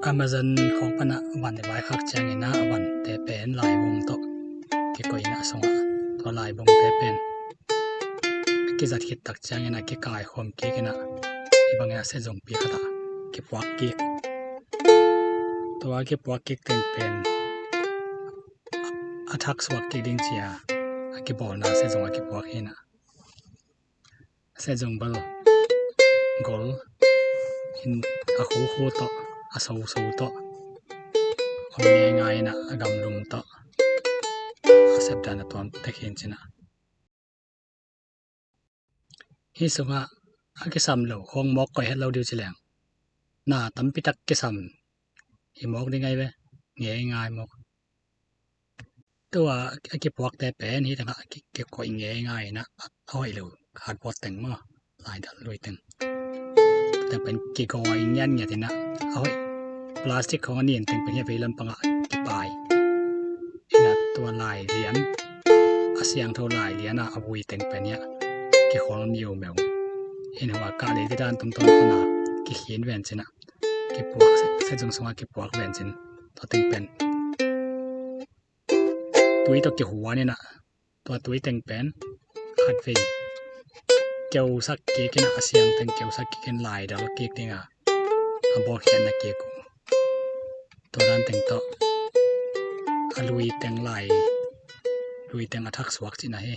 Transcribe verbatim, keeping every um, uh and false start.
Amazon khawng panah van i vaikhak ciangin ah a vante pen laibung tawh kikoih in ah, a sungah tua laibungte pen a kizat khit tak ciangin ah kikaikhawm kik in ah, hih bangin ah sezongpi khatah kipuak kik. Tua kipuak kik teng pen a thak suak kik ding ci-a a kibawlna sezong a kipuak hi in ah, sezong bel gol in a khuhu tawh, a soso tawh om ngeingai in ah, a gamlum tawh a sepdan a tuam tek hi in ci in ah. Hih sungah a kisam lo khawng mawk koih het lo ding uh ci leng, na tampi tak kisam hi mawk ding ahi ve, ngeingai mawk. Tua a kipuakte pen hih tengah a ki-, kikoih ngeingai in ah, a hoih lo, hardboard teng maw, laidal lui teng, teng pen kigawi ngiatngiat in ah, a hoih plastic khawng a nin teng pen hih a vei lampangah kipai in ah, tua lai lian, a siangtho lai lian ah a vui teng pen hih a kikhawl miumeu in, hua kah lei didan tungtawn pana kikhin ven ci in ah, kipuak se-, sezong sungah kipuak ven ci in, tua teng pen tui tawh kihuan in ah, tua tui teng pen khatvei keusak kik in ah, a siang teng keusak kik in, laidal kik ding a, a bawlkhiatna kik uh, tua dan teng tawh a lui teng lai, lui teng a thak suak cihna hi.